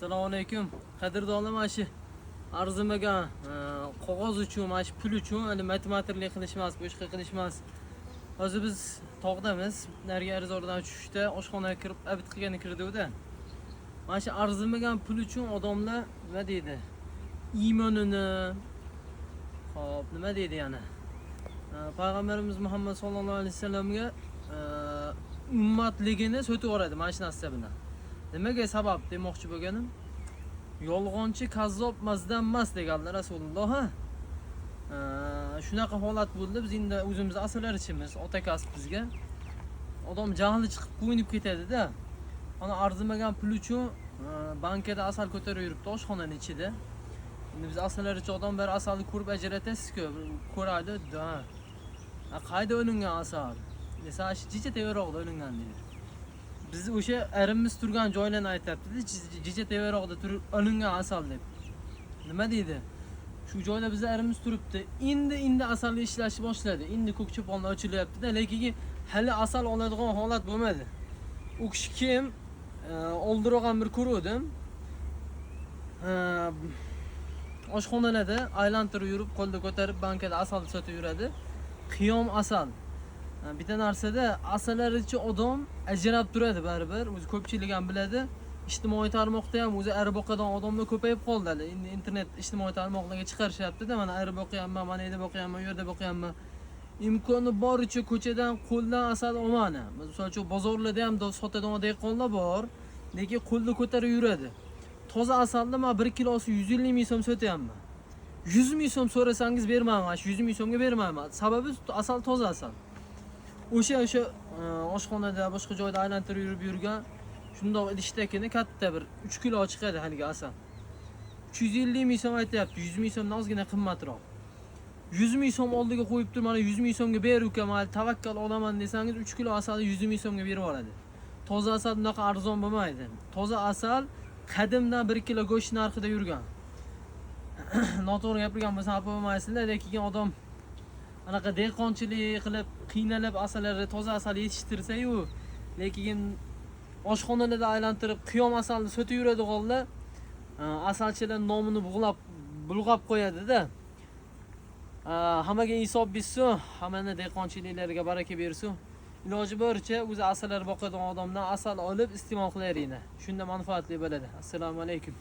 Assalomu alaykum. Qadrdonlar, mana shu arzimagan qog'oz uchun, mana shu pul uchun hali matematiklik qilishmas, boshqa qilishmas. Hozir biz tog'damiz. Narigi arizordan tushishda oshxonaga kirib обед qilgani kirdi-da. Mana shu arzimagan pul uchun odamlar nima deydi? Iymonini, hop, nima deydi yana? Payg'ambarimiz Muhammad sallallohu alayhi vasallamga ummatligini sotib yuboradi mana shu narsa bilan. Nimaga sabab demoqchi bo'lganim? Yolg'onchi kazzob mazdan emas deganlar Rasululloh, ha. Shunaqa holat bo'ldi. Biz endi o'zimiz asalarichimiz, ota kasb bizga. Odam jahli chiqib quvnib ketadi-da. Ana arzimagan pul uchun bankada asal ko'tarib yuribdi oshxonaning ichida. Endi biz asalarichi odam bir asalni ko'rib ajratasiz-ku, ko'radi, da. Ha, qayda olingan asal? Desa, shu jicha tevaroqda olingan deydi. Biz o'sha arimiz turgan joylarni aytyapti-da, jicha tevaroqda turib olingan asal deb. Nima deydi? Shu joyda bizni arimiz turibdi. Endi asalni ishlashni boshladi. Endi ko'k cho'ponlar ochilyapti-da, lekin hali asal oladigan holat bo'lmadi. U kishi kim? Oldinroq ham bir ko'ruvdim. Oshxonalarda aylantirib yurib, qo'lda ko'tarib bankada asal sotib yuradi. Qiyom asal. Bitta narsada asalarichi odam ajrab turadi baribir. O'zi ko'pchilik ham biladi. Ijtimoiy tarmoqda ham o'zi ari boqadigan odamlar ko'payib qoldi hali. Endi internet ijtimoiy tarmoqlarga chiqarishyapti-da, mana ari boqyapman, mana yerda boqyapman, u yerda boqyapman. Imkoni boricha ko'chadan qo'ldan asal olmani. Misol uchun bozorlarda ham sotadigan dehqonlar bor, lekin qo'lda ko'tarib yuradi. Toza asalni men 1 kilosi 150 ming so'm sotyapman. 100 ming so'm so'rasangiz bermayman, shu 100 ming so'mga bermayman. Sababi asal toza asal. O'sha oshxonada, boshqa joyda aylantirib yurib yurgan shundoq idishdagini katta bir 3 kilo chiqadi haligi asal. 350 ming so'm aytyapti, 100 ming so'mdan ozgina qimmatroq. 100 ming so'm oldiga qo'yib tur, mana 100 ming so'mga ber uka, mayli tavakkal olaman desangiz 3 kilo asalni 100 ming so'mga berib yuboradi. Toza asal bunaqa arzon bo'lmaydi. Toza asal qadimdan 1 kilo go'sht narxida yurgan. Noto'g'ri gapirgan bo'lsam xafa bo'lmaysizlar, lekin odam anaqa dehqonchilik qilib, qiynalib asalari, toza asal yetishtirsa-yu, lekin oshxonalarda aylantirib qiyom asalni sotib yuradiganlar asalchilar nomini bulg'ab qo'yadi-da. Hammaga insof bersin, hammani dehqonchiliklariga baraka bersin. Iloji boricha o'zi asallar boqadigan odamdan asal olib iste'mol qilaveringlar. Shunda manfaatli bo'ladi. Assalomu alaykum.